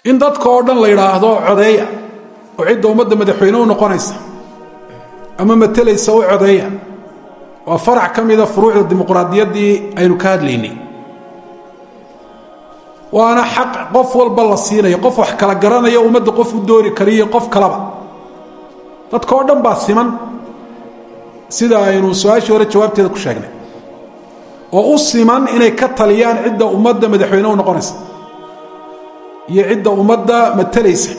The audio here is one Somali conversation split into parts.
In dadka oo dhan la yidhaahdo codeeya oo cidda ummadda madaxweyne u noqonaysa ama matelaysa u codeeya waa farac ka mida furuucda dimuqraadiyaddii aynu ka hadlaynay. Waana xaq qof walba la siinayo, qof wax kala garanaya ummadda qof u doori kariyo qof kalaba. Dadka oo dhan baa siman sida aynu su-aashii hore jawaabteeda ku sheegnay, oo u siman inay ka taliyaan cidda ummadda madaxweyne u noqonaysa iyo cidda ummadda matalaysa.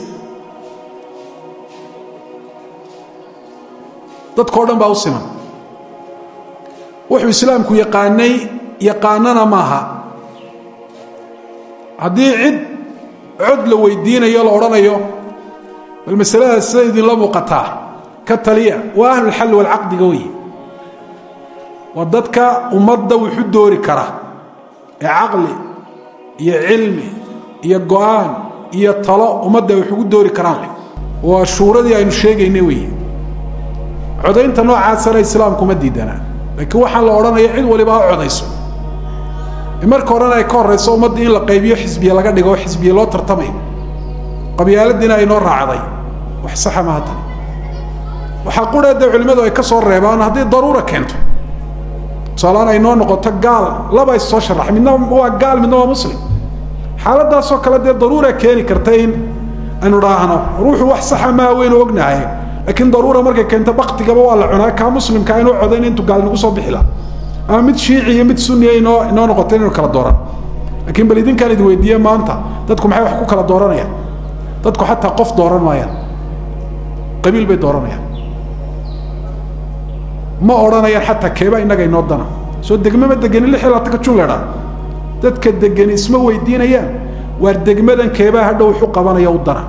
Dadka o dhan baa u siman. Wuxuu islaamku yaqaanay yaqaanana maaha. Haddii cid cod la weydiinayo la odhanayo bal masaladaas sida idinla muuqataa ka taliya, waa ahlulxalli walcaqdiga weeye, waa dadka ummadda wuxu doori kara ee caqli iyo cilmi iyo go-aan iyo talo ummadda wax ugu doori karaan leh. Waa shuuradii aynu sheegaynay weeye. Codaynta noocaasana islaamku ma diidanaa, laakiin waxaan la odhanaya cid waliba ha codayso. Marka horena ay ka horeyso ummadda in la qaybiyo, xisbiye laga dhigo, xisbiye loo tartamayo, qabyaaladiina ay noo raacday, wax saxa maaha tani. Waxaa quree dee culimmadu ay ka soo reebaan haddii daruura keento, tusaaleaan ay noo noqoto gaal laba is soo sharaxay, midna waa gaal midna waa muslim. Xaaladaasoo kale dee daruura keeni karta in aynu dhaahno ruuxu wax saxa maaha weynu ognahay, laakiin daruura markay keento baktigaba waa la cunaa, kaa muslimka inuu codayn intuu gaal nagu soo bixi laha, ama mid shiici iyo mid sunniya inoo noqoto inaynu kala dooran. Lakiin bal idinkaan idi weydiiye maanta dadku maxay wax ku kala dooranayaan? Dadku xataa qof dooran maayaan, qabiil bay dooranayaan. Ma odhanayaan xataa keeba innaga inoo dana. Soo degme ma degeni 26-ka jun leedhaa, dadka degeni isma weydiinayaan waar degmadan keebaa hadhow wuxu qabanaya u dana,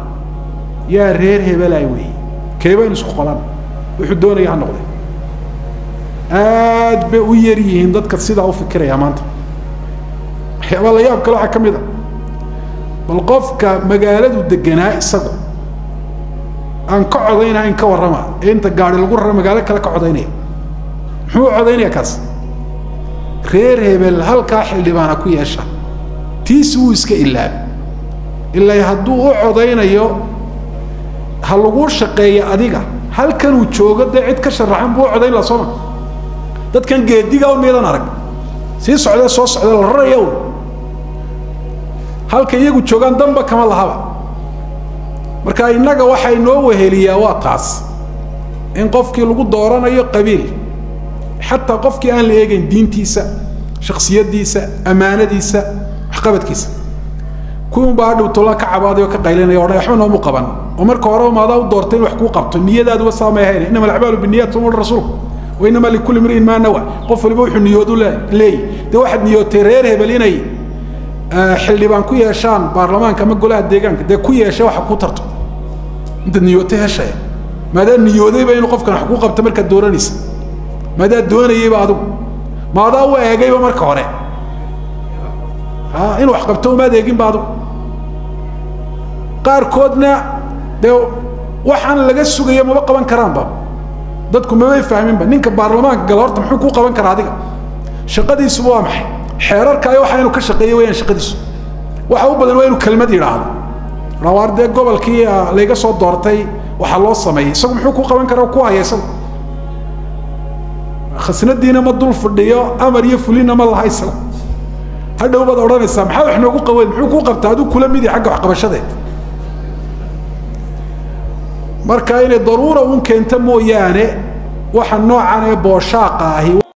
yaa reer hebelaay weeye, keebaynu isku qolan, wuxuu doonaya ha noqde. Aad bay u yar yihiin dadka sidaa u fikiraya maanta. Waxyaabaa la yaab kale waxaa ka mid a bal qofka magaaladu deganaa isagu aan ka codaynahayn ka warrama ee inta gaari lagu raro magaalo kale ka codaynaya, muxuu u codaynaya kaas? Reer hebel halkaa xildhibaana ku yeesha, tiisi wuu iska ilaabay. Ilaa hadduu u codaynayo ha laguu shaqeeya adiga halkanuu joogo dee cid ka sharaxan buu u codayn laha sooma. Dadkan geediga un miidan arag sii socdee soo socdee la raraya un, halka iyagu joogaan danba kama lahaba. Marka innaga waxaa inoo weheliyaa waa taas, in qofkii lagu dooranayo qabiil, xataa qofkii aan la eegayn diintiisa, shaksiyadiisa, ammaanadiisa, waxqabadkiisa. Kuwii un baa hadhow tolaan ka cabaaday oo ka qaylinaya odhan waxba noomu qaban, oo marka horeba maadaa u doortay in wax kuu qabto, niyadaaduba saamay ahayn. Innama alacmaalu binniyaat suma rasuulku, wa innama likulli imri'in maa nawa. Qof waliba wuxuu niyoodu leeyahy. Dee waxaad niyootay reer hebel inay xildhibaan ku yeeshaan baarlamaanka ama golaha deegaanka, dee ku yeesha waxa kuu tarto intaad niyootay heshaya. Maadaa niyoodayba inuu qofkan wax kuu qabto markaad dooranaysa? Maadaa doonayayba adigu? Maadaa u eegayba marka hore inuu wax qabto? Umaad eeginba adigu. Qaarkoodna dee waxaan laga sugayo maba qaban karaanba, dadku mabay fahminba. Ninka baarlamaanka gala horta muxuu kuu qaban karaa adiga? Shaqadiisuba waa maxay? Xeerarka ayo waxa inuu ka shaqeeyo weyaan shaqadiisu. Waxa u badan waa inuu kelmad yidhaahdo, rawaar dee gobolkii layga soo doortay waxaa loo sameeyey. Isagu muxuu ku qaban karaa ku haya? Isagu khasnadiina ma dul fadhiyo, amar iyo fulinna ma laha isagu. Hadhow baad odhanaysaa maxaa wax noogu qawen? Muxuu kuu qabtaa aduu kula midi xagga waxqabashadeed? Marka inay daruura un keento mooyaane waxa noocan ee booshaaqa ahi